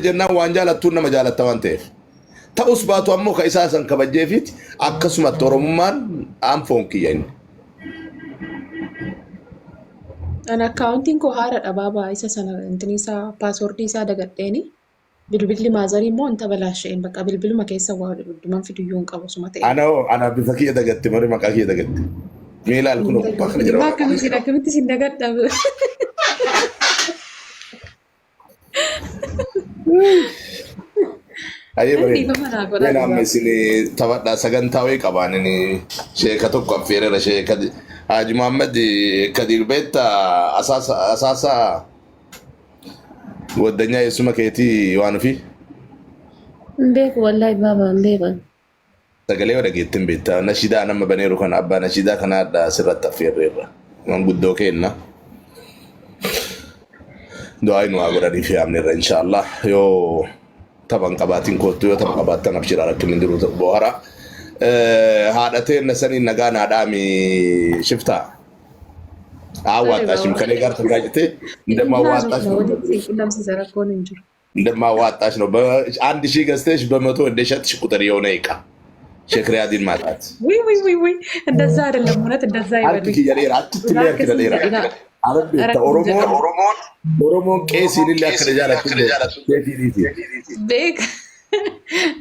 jennaan waan jaalattuun nama jaalatta waan ta'eef. Ta'us baatu ammoo ka isaa san kabajjeefiiti akkasumatti Oromummaan aan foon kiyya inni. An akkaawuntiin koo haaraadha baabaa isa sana intini isaa paaswordii isaa dagadheeni bilbilli maazarii immoo hin tabalaasha'een bakka bilbiluma keessa waa dhudhuman fiduyyuu hin qabu suma ta'e. Ana hoo ana bifa kiyya dagatte malee maqaa kiyya dagatte. Mee ilaali kun gubbaa kana jira. Akkamitti akkamitti sin dagadha. Ayyee bareeda. Dhiifama naa godhaa Mee amma dhugaa. isin taphadhaa sagantaa wayii qabaan inni sheeka tokko affeereera sheeka Haji Muhammad Kadir beektaa asaasa asaasa goddanyaa eessuma keetii waan ofii Hin beeku wallahi baaba hin beekan. Sagalee yoo dhageette hin beekta. Nashidaa nama baneeru kana abbaa nashidaa kana hadha asirratti affeerreerra. Manguddoo keenna. Du'aa nu haa godhaniif yaamneerra inshaallah. Yoo tapha hin qabaatin koottu yoo tapha qabaattan abshiraa rakkinni hin jiru bohara. Haadha teenna saniin nagaa naa dhaami shiftaa. Awwaxxaashim kalee gaar ተጋጭቴ እንደማዋጣሽ ነው የምነግርሽ። Qunnamsiisa rakkoon hin jiru. እንደማዋጣሽ ነው። 1000 ገዝተሽ በ100 እንደሸጥሽ ቁጥር የሆነ እቃ ሼክ ሪያዲን ማጣት ውይ ውይ ውይ ውይ እንደዛ አይደለም፣ እውነት እንደዛ harki አይበሉኝ። kiyya dheeraa achitti illee harki Akkasii dheeraa. jedhina. Arabbi ta Oromoon Oromoon qeesiin illee akka jaalattu keetiiniiti. Beeka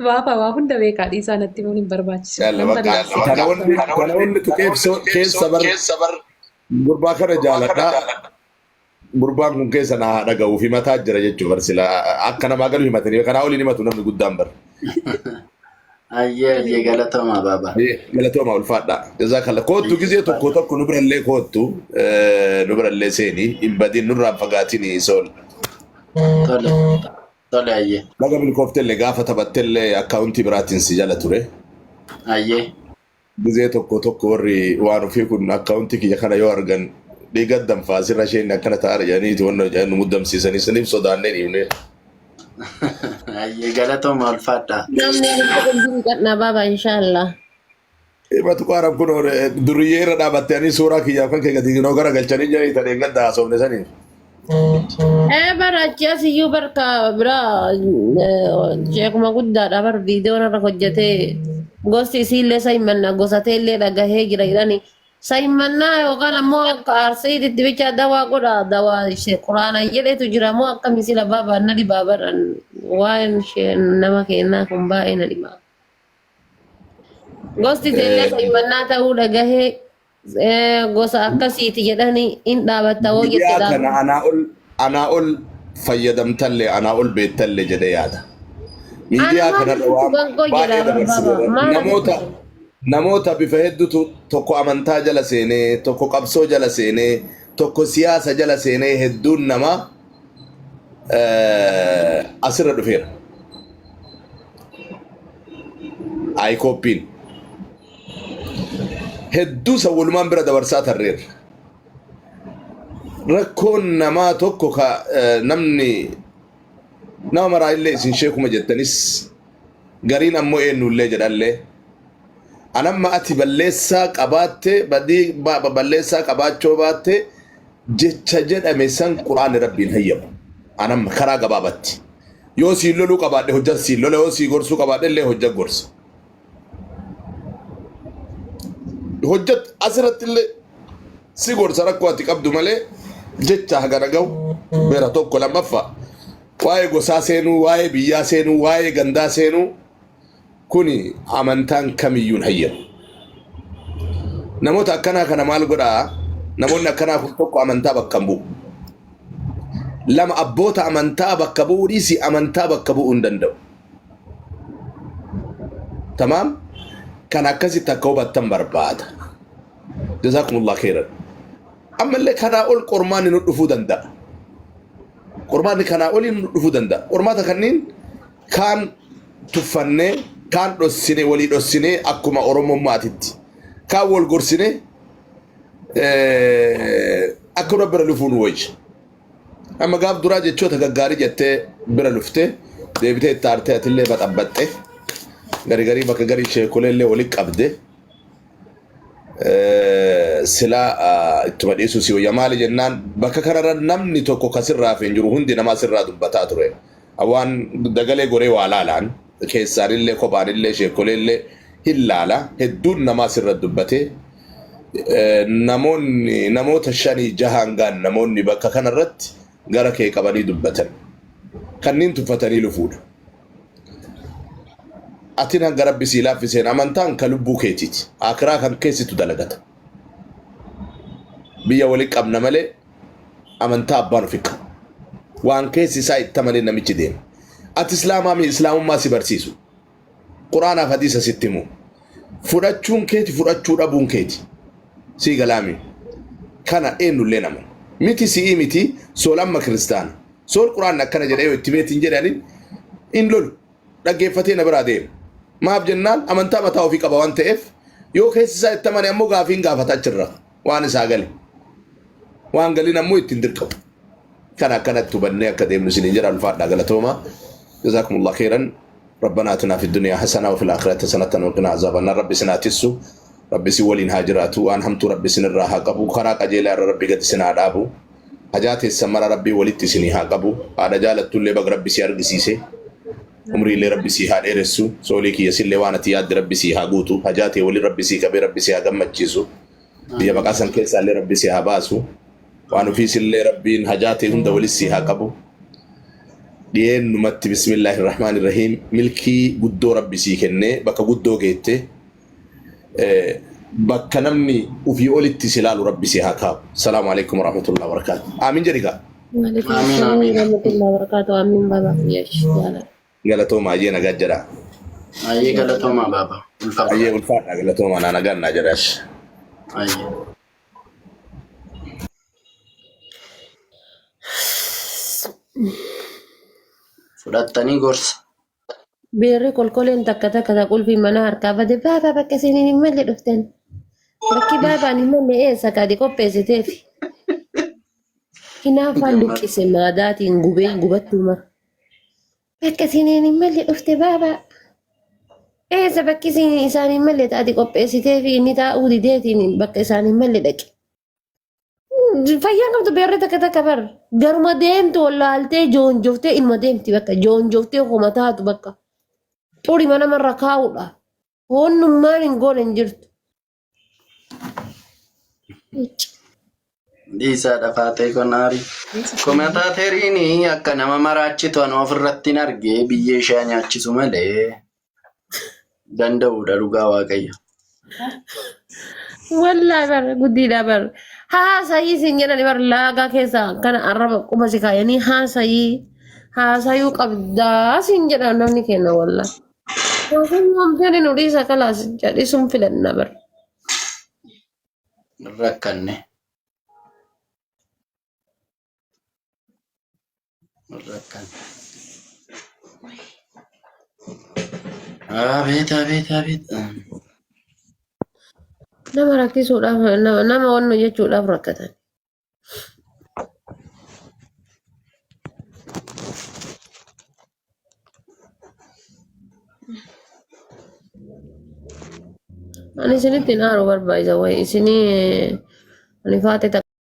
baaba waa hunda beekaa dhiisaa natti himuun hin barbaachisu. Yalla Nan bakka balleessa. kana wanni kana wanni tuqeef keessa bar gurbaa kana jaaladha. Gurbaan kun keessa naa haa dhaga'uuf himataa jira jechuun bar sila akka namaa galu himatanii kanaa oliin himatu namni guddaan bar. Ayyee ayyee galatooma baaba. Galatooma ulfaadha. Jazakallah. Koottu gizee tokko tokko nu birallee koottu nu birallee seeni hin badin nurraan fagaatiin sool. Tole tole ayyee Baga milkooftellee gaafa taphattellee akkaawuntii biraatiin si jala ture. Ayyee. Gizee tokko tokko warri waan ofii kun akkaawuntii kiyya kana yoo argan dhiiga danfaa asirra isheen akkana ta'aadha jedhaniiti wanna jedhan nu muddamsiisanii saniif sodaannee dhiifne. Ayyee galatooma ulfaadha. Namni walitti kun jiru qannaa baaba inshallah. Himatu qaaram kun duriyyee irra dhaabattee ani suuraa kiyyaaf kan kee gadi noo garagalchanii jedhanii tan eeggadda haasofne saniif. Ee bara achi as iyyuu barka biraa sheekuma guddaadha bar viidiyoon irra hojjetee gosti isiillee sahimanna gosatee illee dhagahee jira jedhani. Sahimannaa yookaan ammoo akka arsiititti bicha dawaa godha dawaa ishee quraana jedhetu jira moo akka misila baaba na dhibaa baran waa'een ishee nama kennaa kun baay'ee na dhibaa. Gosti isiillee sahimannaa ta'uu dhagahee gosa akkasiiti jedhani hin dhaabatta hoo jette Miidiyaa kana dhaabata. anaa ol anaa ol fayyadamtallee anaa ol beektallee jedhee yaada. Ana Miidiyaa maal kanarra sitti waan gangoo jedha baay'ee bar baba dabarsineerra. maal Namoota namoota bifa hedduutu tokko amantaa jala seenee, tokko qabsoo jala seenee, tokko siyaasa jala seenee hedduun namaa asirra dhufeera. Ayikooppiin hedduu san walumaan bira dabarsaa tarreerra. Rakkoon namaa tokko ka namni nama maraa illee isin sheekuma jettanis gariin ammoo eenyullee jedhallee anamma ati balleessaa qabaatte badii balleessaa qabaachoo baatte jecha jedhame san quraanni rabbiin hayyamu. Anamma karaa gabaabatti. Yoo siin loluu qabaadhe hojja siin lola yoo sii gorsuu qabaadhe illee hojja gorsa. Hojjat asirratti illee si gorsa rakkoo ati qabdu malee jecha hagana gahu beera tokko lammaffaa waa'ee gosaa seenuu waa'ee biyyaa seenuu waa'ee gandaa seenuu kuni amantaan kamiyyuu hin hayyamu. Namoota akkanaa kana maal godhaa? Namoonni akkanaa kun tokko amantaa bakka hin bu'u. Lama abboota amantaa bakka bu'uu dhiisi amantaa bakka bu'uu hin danda'u. Tamaam? Kan akkasitti akka hubattan barbaada. Jazaakumullah khairan. Ammallee kanaa ol qormaanni nu dhufuu danda'a. Qormaanni kanaa olii nu dhufuu danda'a. Qormaata kanneen kaan tuffannee, kaan dhossinee, walii dhossinee akkuma Oromummaatitti. Kaan wal gorsinee akkuma bira lufuu nu wayya. Amma gaaf duraa jechoota gaggaarii jettee bira luftee deebitee itti aartee atillee baxabbaxxe gari garii bakka garii sheekolee illee walitti qabde silaa ittuma dhiisuu si wayya maali jennaan bakka kanarra namni tokko kasirraa fi hin jiru hundi namaa sirraa dubbataa ture. Waan dagalee goree waa laalaan keessaanillee kophaanillee sheekoleellee hin laala. Hedduun namaa sirra dubbatee namoonni namoota shanii jahaan gaan namoonni bakka kanarratti gara kee qabanii dubbatan. Kanneen tuffatanii lufuudha. Atin hanga rabbi sii laaffiseen amantaan ka lubbuu keetiiti. Akiraa kan keessitu dalagata. Biyya wali qabna malee amantaa abbaan ofi qaba. Waan keessi isaa itti amanee namichi deema. Ati islaamaa mi islaamummaa si barsiisu. Quraanaaf hadiisa sitti himu. Fudhachuun keeti fudhachuu dhabuun keeti. Sii galaami. Kana eenyullee nama. Miti si'ii miti sool amma kiristaana. Sool quraanni akkana jedhee yoo itti meetiin jedhaniin hin lolu. Dhaggeeffatee na biraa deema. Maaf jennaan amantaa mataa ofii qaba waan ta'eef yoo keessi isaa itti amane ammoo gaafiin gaafata achirra waan isaa gale. Waan galin ammoo ittiin dirqamu. Kana akkanatti hubannee akka deemnu isiniin jedha ulfaadhaa galatoomaa. Jazaakumullah khairan. ربنا آتنا في الدنيا حسنة وفي الآخرة حسنة وقنا عذاب النار ربي سنا تسو ربي سي ولين هاجراتو وان همتو ربي سن الراها قبو خرا قجيلا ربي قد سنا دابو حاجات السمرة ربي ولدت سني ها قبو هذا جالت تولي بق ربي سي أرقسيسي umrii illee rabbi sii haa dheeressu soolii kiyya sillee waan ati yaadde rabbi sii haa guutu hajaa tee waliin rabbi sii qabee rabbi sii haa gammachiisu biyya maqaa san keessaa illee rabbi sii haa baasu waan ofiis illee rabbiin hajaa tee hunda walis sii haa qabu dhiyeennumatti bismillaahi rahmaani rahiim milkii guddoo rabbi sii kennee bakka guddoo geette bakka namni ufii olitti si ilaalu rabbi si haa kaa'u. Salaamu alaikum warahmatullahi wabarakaatu. Aamin jedhi gaa. Waalaikum Amiin assalam amiin. warahmatullahi wabarakatuh. Amiin baba. Yesh jaalala. Galatoomaa ayyee nagaa jedha. Ayyee galatoomaa baaba. Ulfaadhaa. Ayyee ulfaadha galatoomaa naa nagaan naa jedhaas. Ayyee. Fudhattanii gorsa. Beerri kolkoleen takka takka ta qulfii mana harkaa bade baabaa bakka isiniin hin malle dhuftan. Bakki baabaan hin malle eessa kaadi qopheessiteefi. Hinaaffaan Gammad. luqqise maadaatiin gubee gubattuu mara. Bakka isiniin hin malle dhufte baabaa. Eessa bakki isin isaan hin malle taati qopheessiteefi inni taa'uu dideetiin bakka isaan hin malle dhaqe. Fayyaan qabdu beerri takka takka bar garuma deemtu wallaaltee joonjoftee ilma deemti bakka joonjoftee homa taatu bakka xurima namarra kaa'uudha. Hoonnummaan hin goone hin jirtu. Dhiisaa dhafaatee konaari. Komentaateriin akka nama maraachitu anu ofirratti hin arge biyyee ishee nyaachisu malee danda'uudha dhugaa waaqayyo. Wallaahi bar guddiidha bar. Haasayii siin jedhani bar laagaa keessa kana arraba quba si kaayanii haasayii haasayuu qabdaa siin jedha namni kenna wallaahi. Haasayuu hamtee nu dhiisa kalaas jedhisuun filanna bar. Rakkanne. Rakkanne. Abeet abeet abeet. Nama rakkisuudhaaf nama nama wannu jechuudhaaf rakkatan. Ani isinitti hin aaru barbaachisa wayi isinii ani faate takka.